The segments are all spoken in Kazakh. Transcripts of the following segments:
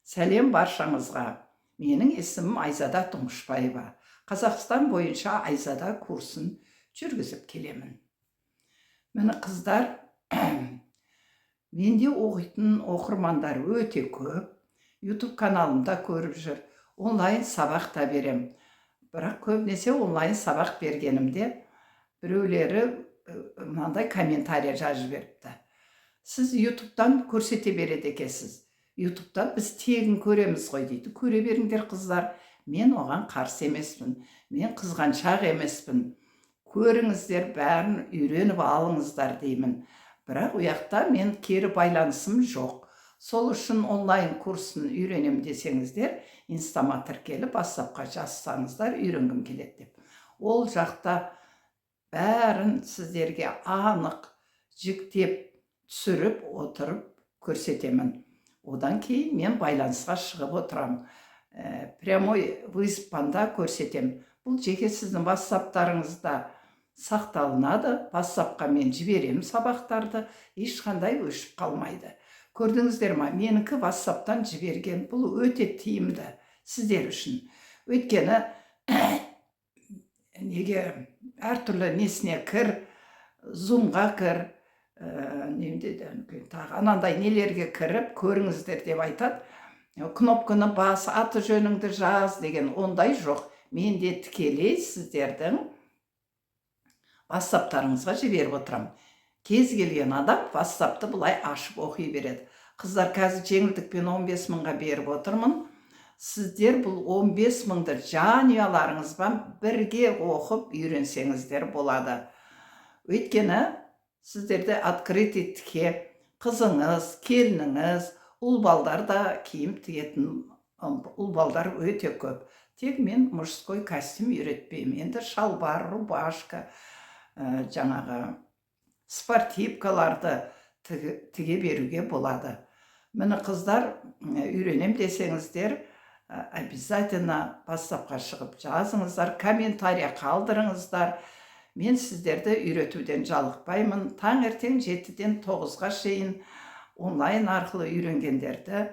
Сәлем баршаңызға! Менің есімім Айзада Тұңғышбаева. Қазақстан бойынша Айзада курсын жүргізіп келемін. Міне, қыздар, менде оқитын оқырмандар өте көп. Ютуб каналымда көріп жүр. Онлайн сабақ та берем. Бірақ көбінесе онлайн сабақ бергенімде біреулері мынандай комментарий жазып жіберіпті: «Сіз Ютубтан көрсете береді екенсіз, Ютубта біз тегін көреміз ғой», – дейді. Көре беріңдер, қыздар, мен оған қарсы емеспін, мен қызғаншақ емеспін. Көріңіздер, бәрін үйреніп алыңыздар деймін. Бірақ ол мен кері байланысым жоқ. Сол үшін онлайн курсын үйренем десеңіздер, инстама тіркеліп, ватсапқа жазсаңыздар, «үйренгім келеді» деп. Ол жақта бәрін сіздерге анық жіктеп, түсіріп отырып көрсетемін. Одан кейін мен байланысқа шығып отырамын, прямой вызовпен көрсетемін. Бұл жеке сіздің ватсаптарыңызда сақталынады. Ватсапқа мен жіберемін сабақтарды, ешқандай өшіп қалмайды. Көрдіңіздер ма, менікі ватсаптан жіберген. Бұл өте тиімді сіздер үшін, өйткені неге әртүрлі несіне кір, зумға кір, тағы анандай нелерге кіріп көріңіздер деп айтады, кнопканы бас, аты жөніңді жаз деген. Ондай жоқ, менде тікелей сіздердің ватсаптарыңызға жіберіп отырамын. Кез келген адам ватсапты былай ашып оқи береді. Қыздар, қазір жеңілдікпен 15 мыңға беріп отырмын. Сіздер бұл 15 мыңды жанұяларыңызбен бірге оқып үйренсеңіздер болады, өйткені сіздерде открытый тіке қызыңыз, келініңіз, ұл балдар да киім тігетін ұл балдар өте көп. Тек мен мужской костюм үйретпеймін. Енді шалбар, рубашка, жаңағы спортивкаларды тіге беруге болады. Міне, қыздар, үйренем десеңіздер, обязательно ватсапқа шығып жазыңыздар, комментарий қалдырыңыздар. Мен сіздерді үйретуден жалықпаймын. Таңертең 7-ден 9-ға шейін онлайн арқылы үйренгендерді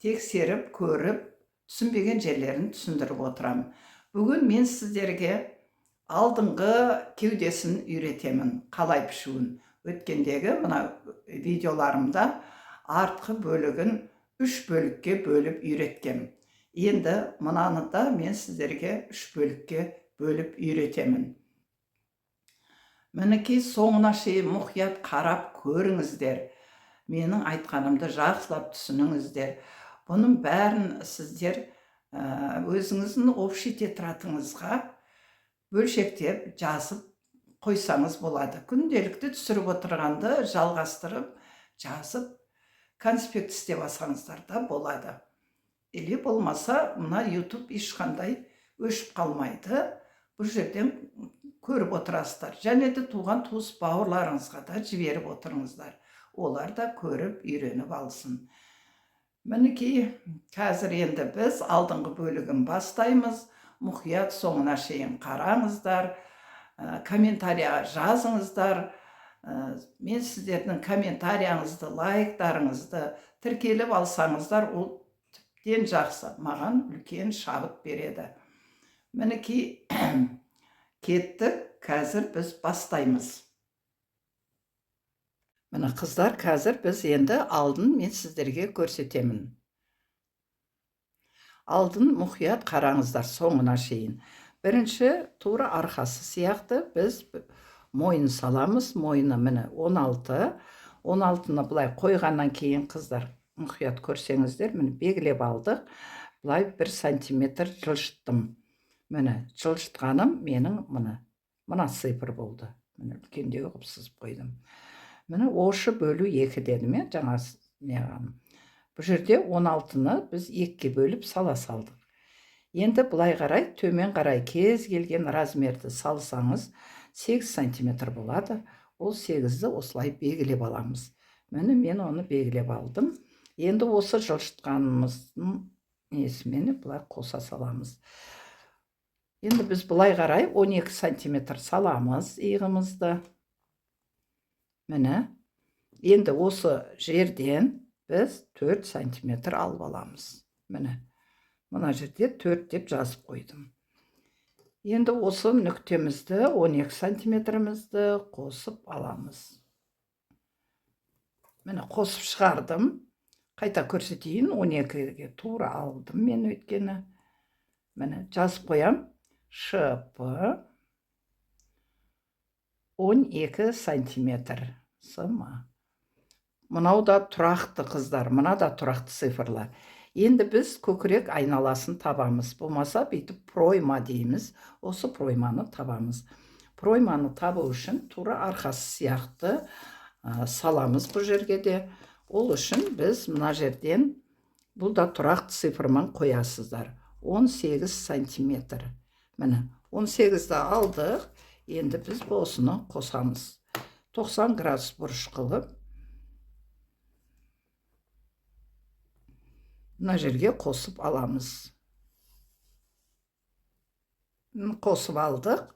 тексеріп көріп, түсінбеген жерлерін түсіндіріп отырамын. Бүгін мен сіздерге алдыңғы кеудесін үйретемін, қалай пішуін. Өткендегі мына видеоларымда артқы бөлігін үш бөлікке бөліп үйреткем. Енді мынаны да мен сіздерге үш бөлікке бөліп үйретемін. Мінекей, соңына шейін мұқият қарап көріңіздер, менің айтқанымды жақсылап түсініңіздер. Бұның бәрін сіздер өзіңіздің общий тетрадыңызға бөлшектеп жазып қойсаңыз болады. Күнделікті түсіріп отырғанды жалғастырып жазып, конспект істеп алсаңыздар да болады. Или болмаса мына Ютуб ешқандай өшіп қалмайды, бұл жерден көріп отырасыздар. Және де туған туыс бауырларыңызға да жіберіп отырыңыздар, олар да көріп үйреніп алсын. Мінекей, қазір енді біз алдыңғы бөлігін бастаймыз. Мұқият соңына шейін қараңыздар, комментария жазыңыздар. Мен сіздердің комментарияңызды, лайктарыңызды, тіркеліп алсаңыздар, ол тіптен жақсы, маған үлкен шабыт береді. Мінекей, кеттік, қазір біз бастаймыз. Міне, қыздар, қазір біз енді алдын мен сіздерге көрсетемін. Алдын мұқият қараңыздар соңына шейін. Бірінші тура арқасы сияқты біз мойын саламыз. Мойыны, міне, 16. 16-ны былай қойғаннан кейін, қыздар, мұқият көрсеңіздер, міне, белгілеп алдық. Былай 1 сантиметр жылжыттым. Міне, жылжытқаным менің міне мына цифр болды. Міне, үлкендеу қылып сызып қойдым. Міне, ошы бөлу 2 дедім, иә, жаңа неғаным. Бұл жерде 16-ны біз екіге бөліп сала салдық. Енді былай қарай, төмен қарай кез келген размерді салсаңыз, 8 сантиметр болады. Ол 8-ді осылай белгілеп аламыз. Міне, мен оны белгілеп алдым. Енді осы жылжытқанымыздың несімен былай қоса саламыз. Енді біз былай қарай 12 сантиметр саламыз иығымызды. Міне, енді осы жерден Біз 4 сантиметр алып аламыз. Міне, мына жерде 4 деп жазып қойдым. Енді осы нүктемізді 12 сантиметрімізді қосып аламыз. Міне, қосып шығардым. Қайта көрсетейін, 12-ге тура алдым мен өйткені. Міне, жазып қоям. ШП 12 сантиметр. СМ. Мынау да тұрақты, қыздар, мына да тұрақты цифрлар. Енді біз көкірек айналасын табамыз. Болмаса бүйтіп пройма дейміз. Осы пройманы табамыз. Пройманы табу үшін тура арқасы сияқты саламыз бұл жерге де. Ол үшін біз мына жерден бұл да тұрақты цифрмен қоясыздар. 18 сантиметр. Міне, 18-ді алдық. Енді біз осыны қосамыз. 90 градус бұрыш қылып мына жерге қосып аламыз. Қосып алдық.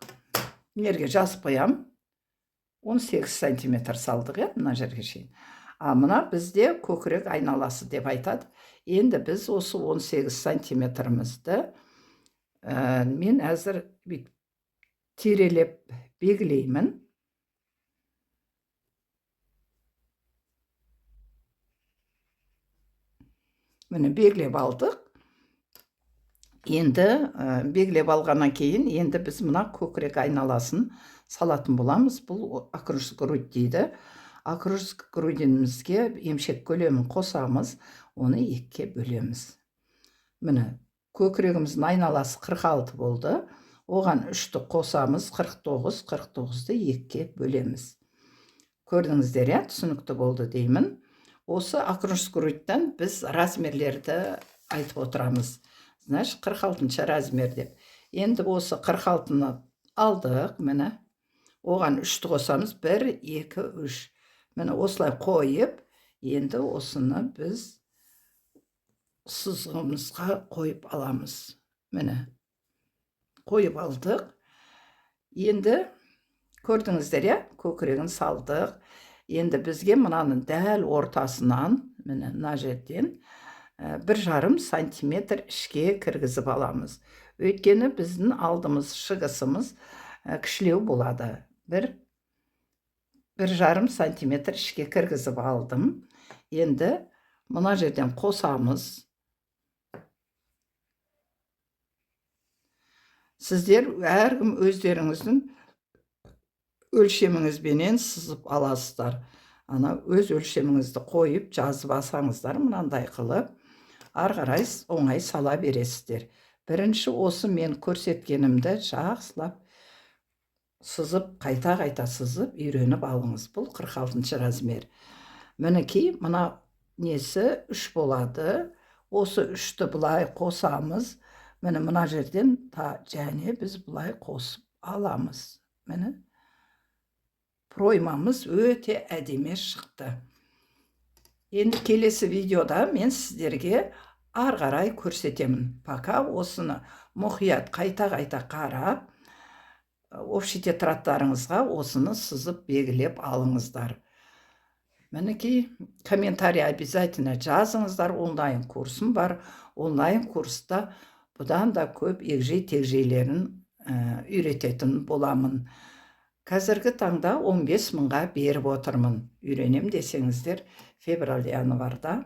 Мына жерге жазып қоям. 18 сантиметр салдық, иә, мына жерге шейін. А мына бізде көкірек айналасы деп айтады. Енді біз осы 18 сантиметрімізді мен әзір бүйтіп терелеп белгілеймін. Міне, белгілеп алдық. Енді белгілеп алғаннан кейін енді біз мына көкірек айналасын салатын боламыз. Бұл окружность грудь дейді. Окружность грудімізге емшек көлемін қосамыз, оны екіге бөлеміз. Міне, көкірегіміздің айналасы 46 болды. Оған 3-ті қосамыз, 49, 49-ды екіге бөлеміз. Көрдіңіздер, иә, түсінікті болды деймін. Осы окружность грудьтан біз размерлерді айтып отырамыз. Значит, 46 размер деп. Енді осы 46-ны алдық, міне. Оған 3-ті қосамыз, 1, 2, 3. Міне, осылай қойып, енді осыны біз сызығымызға қойып аламыз. Міне, қойып алдық. Енді көрдіңіздер, иә, көкірегін салдық. Енді бізге мынаның дәл ортасынан, міне, мына жерден 1,5 сантиметр ішке кіргізіп аламыз. Өйткені біздің алдымыз, шығысымыз кішілеу болады. 1,5 сантиметр ішке кіргізіп алдым. Енді мына жерден қосамыз. Сіздер әркім өздеріңіздің өлшеміңізбенен сызып аласыздар. Ана өз өлшеміңізді қойып жазып алсаңыздар, мынандай қылып ары қарай оңай сала бересіздер. Бірінші осы мен көрсеткенімді жақсылап сызып, қайта-қайта сызып үйреніп алыңыз. Бұл 46 размер. Мінекей, мына несі 3 болады. Осы 3-ті былай қосамыз. Міне, мына жерден және біз былай қосып аламыз. Міне, проймамыз өте әдемі шықты. Енді келесі видеода мен сіздерге ары қарай көрсетемін. Пока осыны мұқият қайта-қайта қарап, общий тетрадтарыңызға осыны сызып белгілеп алыңыздар. Мінекей, комментарий обязательно жазыңыздар. Онлайн курсым бар. Онлайн курста бұдан да көп егжей-тегжейлерін үйрететін боламын. Қазіргі таңда 15 мыңға беріп отырмын. Үйренем десеңіздер, февраль, январда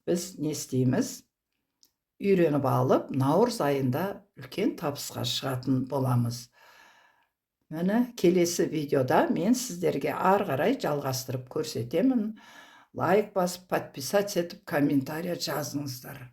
біз не істейміз? Үйреніп алып, наурыз айында үлкен табысқа шығатын боламыз. Міне, келесі видеода мен сіздерге ары қарай жалғастырып көрсетемін. Лайк басып, подписаться етіп, комментарий жазыңыздар.